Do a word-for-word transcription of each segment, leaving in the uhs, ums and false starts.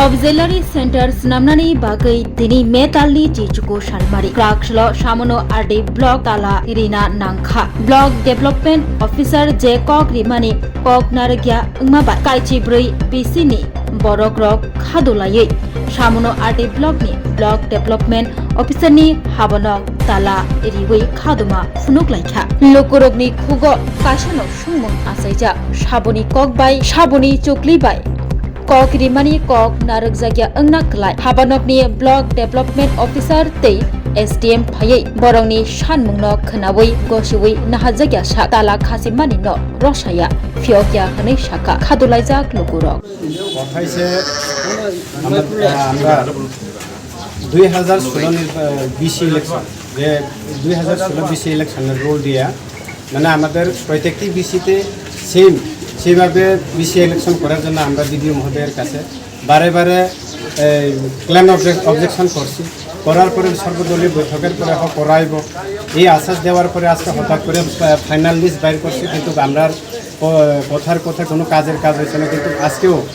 Auxiliary Center swnamnani bagwi tini metalni chichuku salmari. Krakslo Samono R D Block tala rina nangkha. Block Development Officer je kok rimani kok narwkya wngma bai kaichi bwrwi B C ni borokrok khadulaiwi Samono R D Block ni Block Development Officer ni habanok tala riwi khaduma phunuk laikha. Lukurokni khugo kaisano sungmung achaijak, saboni kok bai, saboni chukli bai kok rimani kok narwkjakya wngna klai. Habanokni Block Development Officer tei S D M phaiwi borokni sanmungno khwnawi gosiwi naharjakya sak tala khachimani no rosaya phiyokya hwnwi sakha khadulaijak lukurok. কথা হয়েছে আমরা আমরা দুই হাজার ষোলো নির্বা- BC election, যে দুই হাজার ষোলো বিসি ইলেকশনের রুল দিয়া, মানে, আমাদের প্রত্যেকটি বিসিতে সেম সেভাবে বিসি ইলেকশন করার জন্য আমরা বিডিও মহোদয়ের কাছে বারে বারে ক্লেম অবজেকশন করছি। করার পরে সর্বদলীয় বৈঠকের পরে হ করাইব, এই আশ্বাস দেওয়ার পরে আজকে হঠাৎ করে ফাইনাল লিস্ট বাইর করছি। কিন্তু আমরা ক- কথার কথা কোনো কাজের কাজ হয়েছে না। কিন্তু আজকেও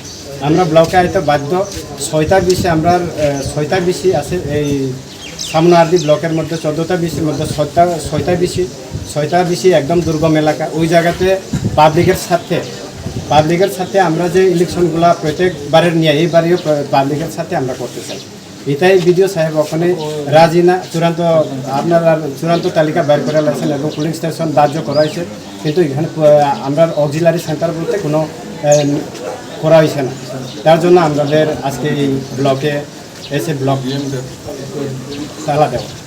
আমরা ব্লকে আইতে বাধ্য। ছয়টা বিসি আমরা, আহ, ছয়টা বিসি আছে এই সামনাহারদি ব্লকের মধ্যে, চোদ্দটা বিসির মধ্যে ছয়টা ছয়টা বিসি, ছয়টা বিসি একদম দুর্গম এলাকা। ওই জায়গাতে পাবলিকের সাথে পাবলিকের সাথে আমরা যে ইলেকশনগুলা প্রত্যেকবারের নিয়ে, এইবারেও পাবলিকের সাথে আমরা করতে চাই। এটাই বিডিও সাহেব ওখানে রাজি না। চূড়ান্ত, আপনারা চূড়ান্ত তালিকা বের করে লাইছেন এবং পোলিং স্টেশন ধার্য করা হয়েছে, কিন্তু এখানে আহ, আমরা অক্সিলারি সেন্টার বলতে কোনো আহ, করা হয়েছে না। তার জন্য আমাদের আজকে এই ব্লকে এসে ব্লক তালা দেওয়া।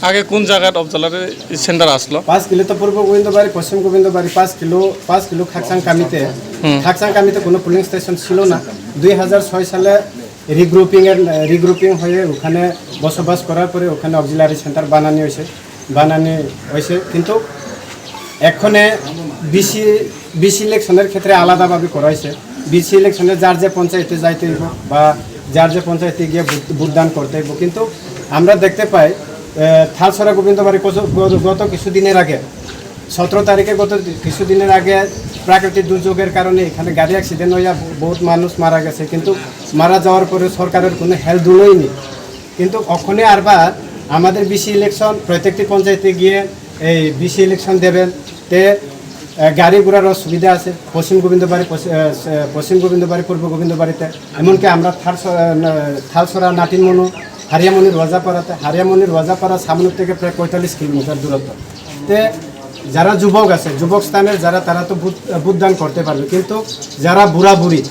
আগে কোন জায়গাত অবজালারে সেন্টার আসলো? পাঁচ কিলো তো পূর্ব গোবিন্দবাড়ি, পশ্চিম গোবিন্দবাড়ি, পাঁচ কিলো, পাঁচ কিলো খাকসাং কামিতে, হুম। খাকসাং কামিতে কোনো পোলিং স্টেশন ছিল না। দুই হাজার ছয় সালে রিগ্রুপিং এর রিগ্রুপিং হয়ে ওখানে বসবাস করার পরে ওখানে অক্সিলারি সেন্টার বানানি হয়েছে, বানানি হয়েছে। কিন্তু এক্ষণে বিসি বিসি ইলেকশনের ক্ষেত্রে আলাদাভাবে করা হয়েছে। বিসি ইলেকশনে যার যে পঞ্চায়েতে যাইতে হইব বা যার যে পঞ্চায়েতে গিয়ে ভোট ভোটদান করতে হইব। কিন্তু আমরা দেখতে পাই, আহ, থালছড়া গোবিন্দবাড়ি কত- গত গত কিছুদিনের আগে, সতেরো তারিখে, গত কিছুদিনের আগে প্রাকৃতিক দুর্যোগের কারণে এখানে গাড়ি অ্যাক্সিডেন্ট হইয়া ব- বহুত মানুষ মারা গেছে। কিন্তু মারা যাওয়ার পরে সরকারের কোনো হেল্প দুলোই নেই। কিন্তু অক্ষণে আরবার আমাদের বিসি ইলেকশন, প্রত্যেকটি পঞ্চায়েতে গিয়ে এই বিসি ইলেকশন দেবেন। তে, আহ, গাড়ি ঘোড়ারও সুবিধা আছে। পশ্চিম গোবিন্দবাড়ি, পশ্চি- আহ, স- পশ্চিম গোবিন্দবাড়ি, পূর্ব গোবিন্দবাড়িতে, এমনকি আমরা থালস- আহ, ন- থালসরা, নাতিনমনু, হারিয়ামণি, রোজাপাড়াতে, হারিয়ামণি, রোজাপাড়া সামনে থেকে প্রায় পঁয়তাল্লিশ কিলোমিটার দূরত্ব। তে যারা যুবক আছে, যুবক স্থানের যারা, তারা তো ভোট ভোটদান করতে পারবে, কিন্তু যারা বুড়া বুড়ি,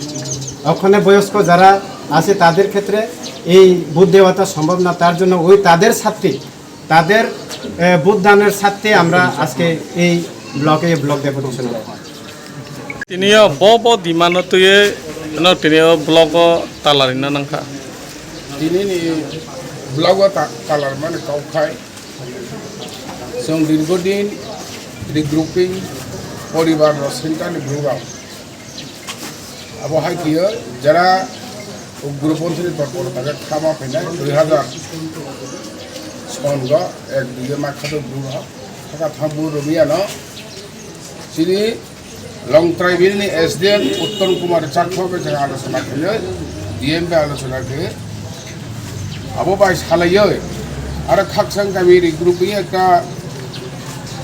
ওখানে বয়স্ক যারা আছে, তাদের ক্ষেত্রে এই ভোট দেওয়াটা সম্ভব না। তার জন্য ওই তাদের স্বার্থে, তাদের আহ, ভোটদানের স্বার্থে আমরা আজকে এই ব্লকে block deputation. Tini o bo bo demand o twi no tini o block o talarina nangkha. Tini ni block o ta- talar mani kok khai. Chwng dirghodin regrouping poribar rok center ni bwrwi rok. Abo hai khe jara ugroponthi ni torpor thangkhe khama phainai dui hazar son go ek bigha ma khato bwrwi rok. Thaka thang bwrwi rok ya no. Chini Longtrai Bill ni S D M Uttam Kumar Chakma bai chwng alochona khainai, D M bai alochona khe abo bai salaiwi aro Khaksang kami regrouping ekta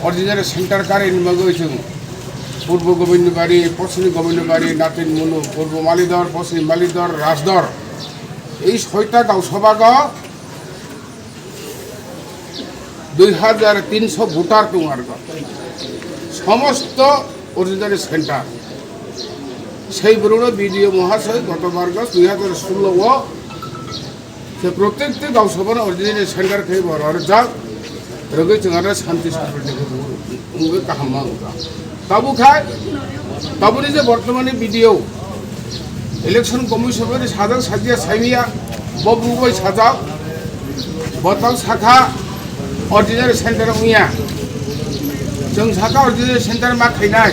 ordinary center kari ni bagwi chwng Purbo Gobindabari, Poschim Gobindabari, Natin Munu, Purbo Malidor, Poschim Malidor, Rajdor, ei soita gaon sabha go dui hajar tinso voter tong argo. Somosto ordinary center. Sei borokno B D O mohasoi goto bargo dui hajar sullo o se protekti gaon sabhano ordinary center khe bo rorjak. Rwgwi chwng aro santi saprani wngwi kaham ma wngkha. Tabuk hai, tabukni je bortomani B D O, Election Commission ni sajak sajya saimiya, bo bwrwi bai sajak, bo tang sakha ordinary center wngya. Chwng sakha ordinary center ma khainai.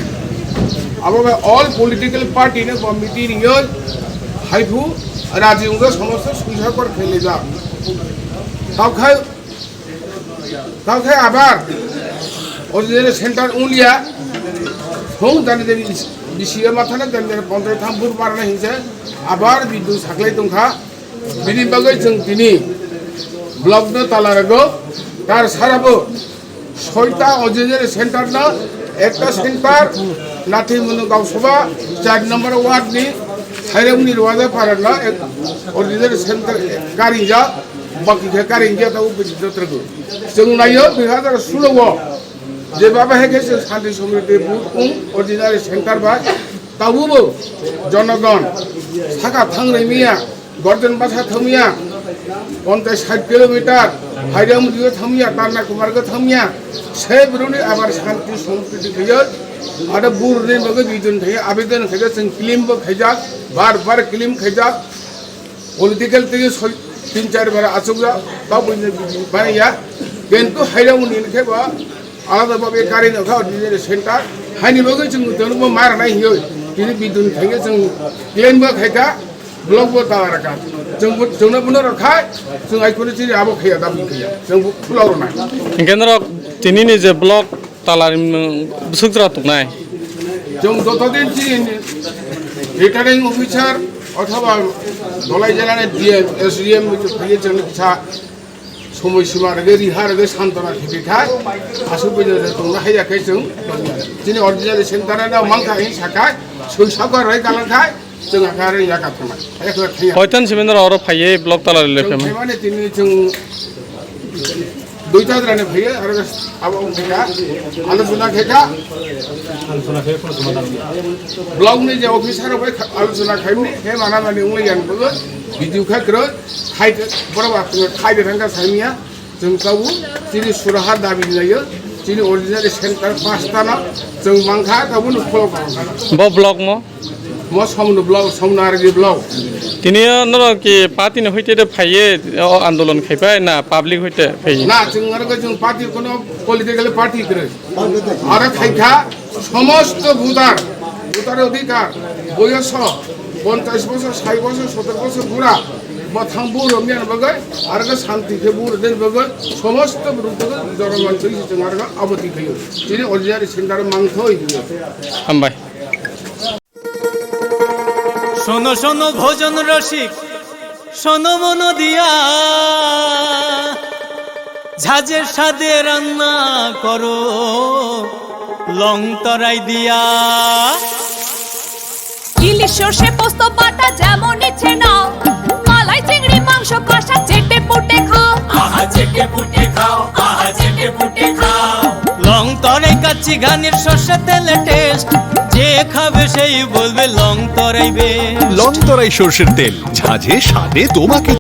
Abo bai all political party ni committee riyo, haiphuru raji wngkha, somosto suisakor khailai jak. Tawkhai Tang khe abar o je center wngya, hong jani jani Bisi ya mathana dan dan ponchai tham bur parna hinse abar bidung saklai tongkha. Bini bagwi chwng tini block no tala rago. Tar sarabo soita ordinary center no, ekta center Nathi Munu Gausaba char number ward ni Sairungni Ruwaja Para no ek ordinary center karingjak, baki khe karingjak ta upojit jotrago. Chwng nayo dui hazar solo o je baba hai khe chwng Shanti Samriti booth wng ordinary center bai, tabubo jonogon saka thangrwi miya. Gorjon basa thangya, ponchas sait kilometer, Haidam Rio thangya, Tarna Kumar go thangya, se bruni abar shanti sampriti khaiya, ada burni bagwi bidun thaya, abidon khaija, chwng claim bo khaija, bar bar claim khaija, political tege soi, tin char bar achukya, ta buini baniya, kintu Haidam Rio khe ba, alada babe kari no kha, ordinary center, haini bagwi chwng tongbo mar nai hiyo, tini bidun thangya chwng claim bo khaika, Block bo tala rwkha. Chwng bo, chwngno bono rwkhai, chwng ai kunu chini abo khaiya, dabi khaiya. Chwng bo khulao rwnai. Hinkhe norok tinini je block tala rimung bwswk jora tongnai? Chwng joto din chini returning officer othoba Dholai jela ni D M, S D M phaiwi chwng kisa somoi sima rwgwi, riha rwgwi, santona khibikha, aswk bai tongna haiya khe chwng chini ordinary center no mankha hin sakhai, soi sakha rwgwi kalangkhai, chwng akha rwgwi ya kathoma. Haiya khe thaiya. Hoitan simi noro oro phaiye block tala rwle Chwng phema. Phaimani tini chwng duita drani phaiye, aro abo wngkha, alochona khaikha. Block ni je officer bai kha-, alochona khaimani, he mana mani wngwi yang bugo, video kha kwrwi, khai, borok ba khai de thangkha saimya. Chwng tabuk chini suraha dabi laio, chini original center pasta no chwng mankha, tabuk no follow kha. Bo block mo? Mo Somno block, Somno R G block. Tini norok ki party ni hoite de phaiye o andolon khaipai na public hoite phaiye? Na, chwng aro chwng party kono political party kwrwi. Aro khaikha somosto voter, voter odhikar, boyoso ponchash bochor, sait bochor, sotor bochor bura, bothang buro miyan bagwi, aro khe shanti khe buro den bagwi, somosto buro bagwi jonogon twi se chwng aro abo twi khaio. Chini original center mangthoi hiyo. Hambai. শোনো শোনো ভোজন রসিক, শোনো মন দিয়া, ঝাঁঝের স্বাদে রান্না করো লং তরাই দিয়া। ইলিশ সর্ষে পোস্ত বাটা যেমন ইচ্ছে নাও, মালাই চিংড়ি মাংস কষা চেটে পুটে খাও। আহা চেটে পুটে খাও, আহা চেটে পুটে খাও। লং তরাই কাচ্চি ঘানির সর্ষে তেলে টেস্ট, যে খাবে সেই বলবে লং তরাই বেশ। লং তরাই সর্ষের তেল, ঝাঁঝে স্বাদে তোমাকে